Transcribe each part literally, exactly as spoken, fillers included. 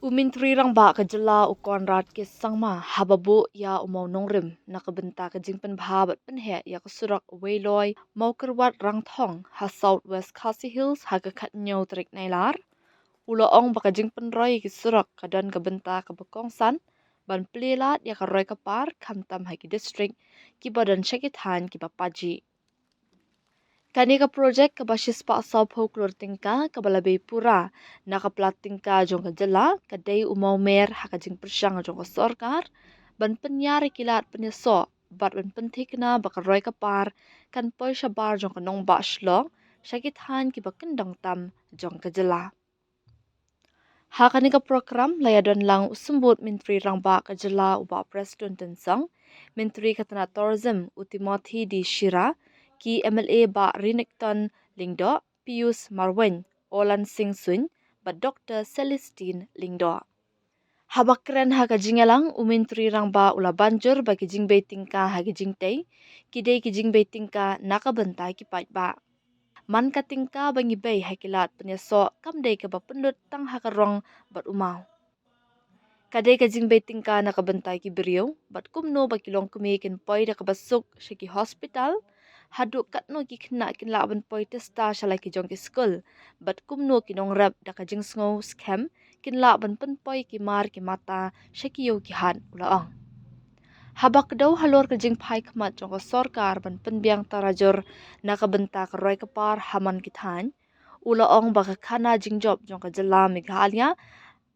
U Myntri Rangbah ka jylla u Conrad K Sangma haba buh ïa u mawnongrim na ka bynta ka jingpynbha bad pynheh ïa ka surok Weiloi Mawkyrwat Rangthong ha South West Khasi Hills ha ka khathynñiew tarik Nailar, u la ong ba ka jingpynroi ïa ki surok ka don ka bynta kaba kongsan ban plie lad ïa ka roi ka par khamtam ha ki district kiba don sha ki thaiñ kiba pajih. Kane ka projek kaba shispah sawphew klur tyngka kaba la bei pura na ka pla tyngka jong ka jylla ka dei u mawmer ha ka jingpyrshang jong ka sorkar ban pynïar ïa ki lad pynïasoh bad ban pynthikna ba ka roi ka par kan poi shabar jong ka nongbah Shillong sha ki thaiñ kiba kyndong tam jong ka jylla. Ha kane ka prokram la ïadon lang u Symbud Myntri Rangbah ka jylla u Bah Prestone Tynsong, Myntri ka tnat Tourism u Timothy D Shira, ki M L A Bah Renikton Lyngdoh, Pius Marwein, Olan Singh Suin bad Doktor Celestine Lyngdoh. Haba kren ha ka jingïalang, u Myntri Rangbah u la ban jur ba ki jingbei tyngka ha ki jingtei ki dei ki jingbei tyngka na ka bynta ki paidbah. Man ka tyngka ba ngi bei ha ki lad pynïasoh kam dei kaba pynlut tang ha ka rong bad u maw. Ka dei ka jingbei tyngka na ka bynta ki briew bad kumno ba ki longkmie kin poi da kaba suk sha ki hospital, haduh katno ki khynnah kin lah ban poi tista sha la ki jong ki skul bad kumno ki nongrep da ka jingsngew skhem kin lah ban pynpoi ki mar ki mata sha ki ïew ki hat, u la ong. Haba kdew halor ka jingphai khmat jong ka sorkar ban pynbiang tarajur na ka bynta ka roi ka par ha man ki thaiñ, u la ong ba ka khana jingjop jong ka jylla Meghalaya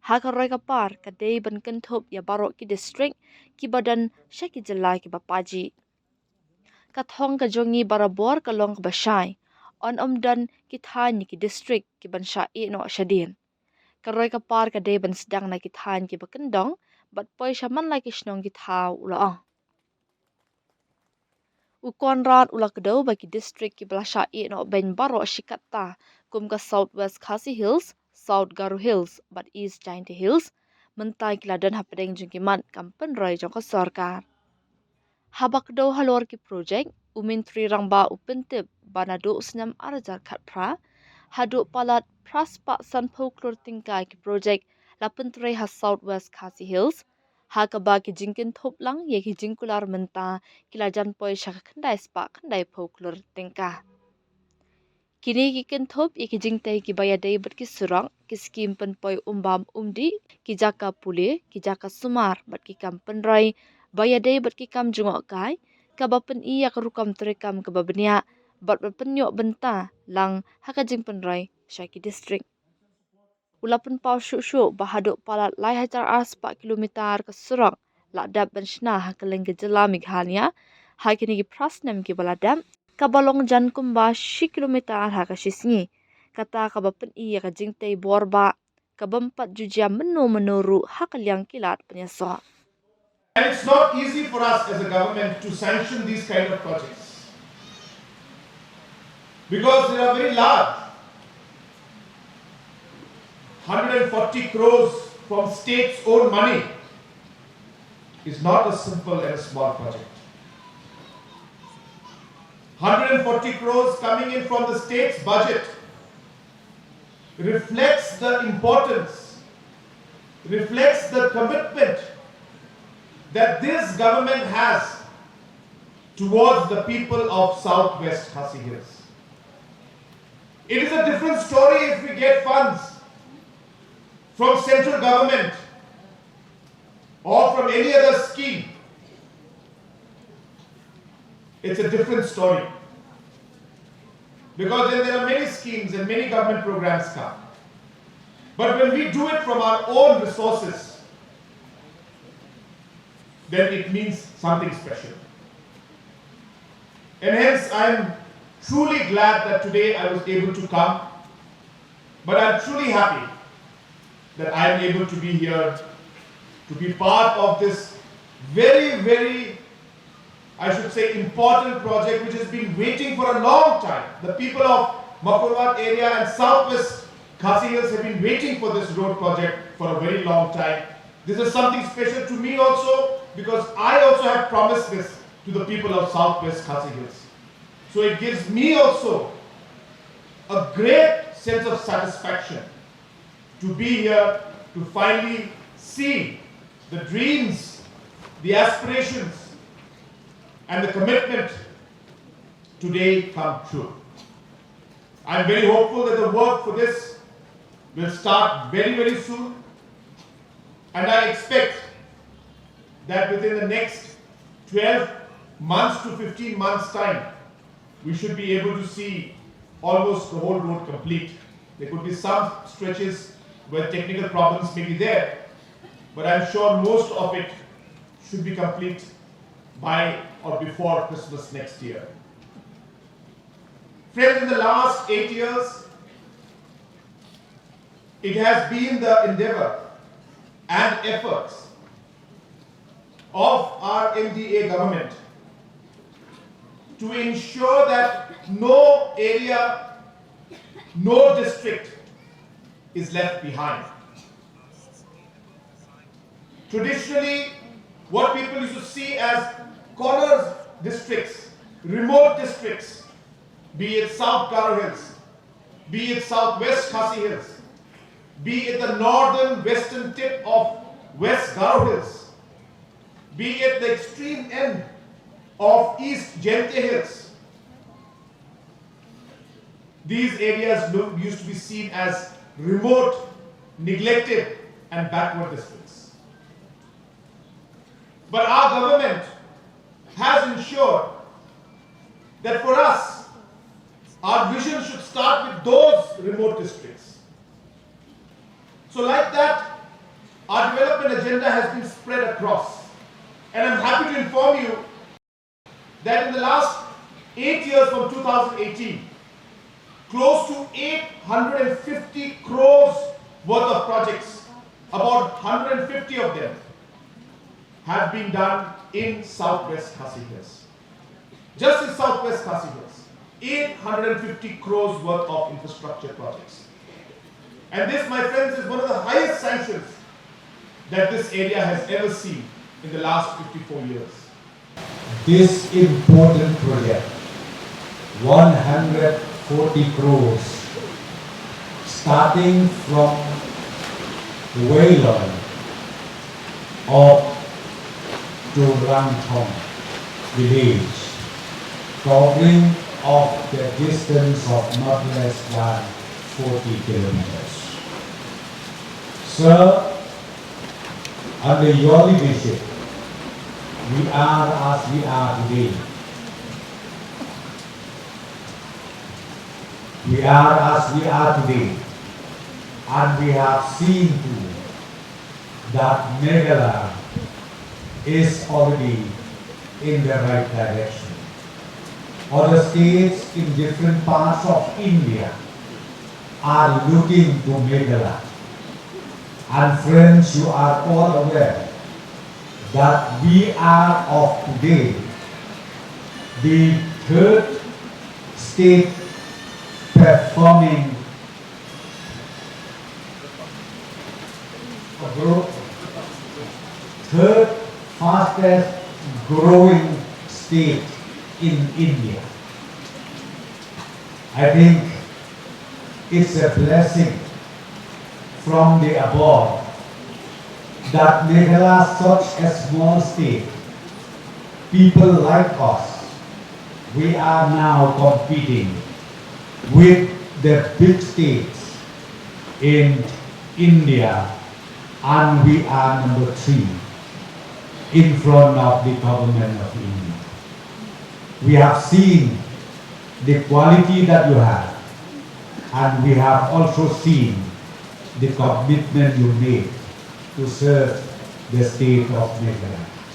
ha ka roi ka par ka dei ban kynthup ïa baroh ki district kiba don sha ki jylla kiba pajih. Ka thong ka jong ngi barabor ka long kaba shai, yn ym don ki thaiñ ne ki district kiban shah ïeh noh shadien. Ka roi ka par ka dei ban sdang na ki thaiñ kiba kyndong bad poi sha man la ki shnong ki thaw, u la ong. U Conrad u la kdew ba ki district kiba la shah ïeh noh beiñ baroh shi katta kum ka South West Khasi Hills, South Garo Hills bad East Jaintia Hills mynta ki la don hapdeng jong ki mat kam pynroi jong ka sorkar. Haba kdew halor ki projek, u Myntri Rangbah u pyntip ba naduh u snem ar hajar khatphra haduh palat phraspah sanphew klur tyngka ki projek la pyntrei ha South West Khasi Hills, ha kaba ki jingkynthup lang ïa ki jingkular mynta ki la jan poi sha ka khyndai spah khyndaiphew klur tyngka. Kine ki kynthup ïa ki jingtei kiba ïadei bad ki surok, ki skim pynpoi umbam umdih, ki jaka pule, ki jaka sumar bad ki kam pynroi ba ïadei bad ki kam jngohkai, kaba pyni ïa ka rukom treikam kaba bniah bad ba pynïoh bynta lang ha ka jingpynroi sha ki district. U la pynpaw shuh shuh ba haduh palat lai hajar ar spah kilometer ka surok la dep ban shna ha kylleng ka jylla Meghalaya ha kine ki phra snem kiba la dep, kaba long jan kumba shi kilometer ha ka shi sngi, kata kaba pyni ïa ka jingtei bor bah kaba ym pat ju jia mynno mynno ruh ha ka liang ki lad pynïasoh. And it's not easy for us as a government to sanction these kind of projects because they are very large. Hundred and forty crores from state's own money is not a simple and a small project. Hundred and forty crores coming in from the state's budget reflects the importance, reflects the commitment that this government has towards the people of South West Khasi Hills. It is a different story if we get funds from central government or from any other scheme. It's a different story. Because then there are many schemes and many government programs come. But when we do it from our own resources, then it means something special. And hence, I'm truly glad that today I was able to come. But I'm truly happy that I am able to be here, to be part of this very, very, I should say, important project which has been waiting for a long time. The people of Mawkyrwat area and Southwest Khasi Hills have been waiting for this road project for a very long time. This is something special to me also because I also have promised this to the people of Southwest Khasi Hills. So it gives me also a great sense of satisfaction to be here to finally see the dreams, the aspirations, and the commitment today come true. I'm very hopeful that the work for this will start very, very soon, and I expect that within the next twelve months to fifteen months' time, we should be able to see almost the whole road complete. There could be some stretches where technical problems may be there, but I'm sure most of it should be complete by or before Christmas next year. Friends, in the last eight years, it has been the endeavor and efforts of our M D A government to ensure that no area, no district is left behind. Traditionally, what people used to see as corner districts, remote districts, be it South Garo Hills, be it Southwest Khasi Hills, be it the northern western tip of West Garo Hills, be it the extreme end of East Jaintia Hills. These areas look, used to be seen as remote, neglected, and backward districts. But our government has ensured that for us, our vision should start with those remote districts. So, like that, our development agenda has been spread across. And I'm happy to inform you that in the last eight years, from two thousand eighteen, close to eight hundred fifty crores worth of projects, about hundred fifty of them, have been done in Southwest Khasi Hills. Just in Southwest Khasi Hills, eight hundred fifty crores worth of infrastructure projects. And this, my friends, is one of the highest sanctions that this area has ever seen in the last fifty-four years. This important project, one hundred forty crores, starting from Weiloi up to Rangthong village, covering of the distance of not less than forty kilometers. Sir, under your leadership, we are as we are today. We are as we are today, and we have seen too that Meghalaya is already in the right direction. Other states in different parts of India are looking to Meghalaya. And friends, you are all aware that we are of today the third state performing a gro-, third fastest growing state in India. I think it's a blessing from the above that Meghalaya, such a small state, people like us, we are now competing with the big states in India, and we are number three in front of the government of India. We have seen the quality that you have, and we have also seen the commitment you made to serve the state of Meghalaya.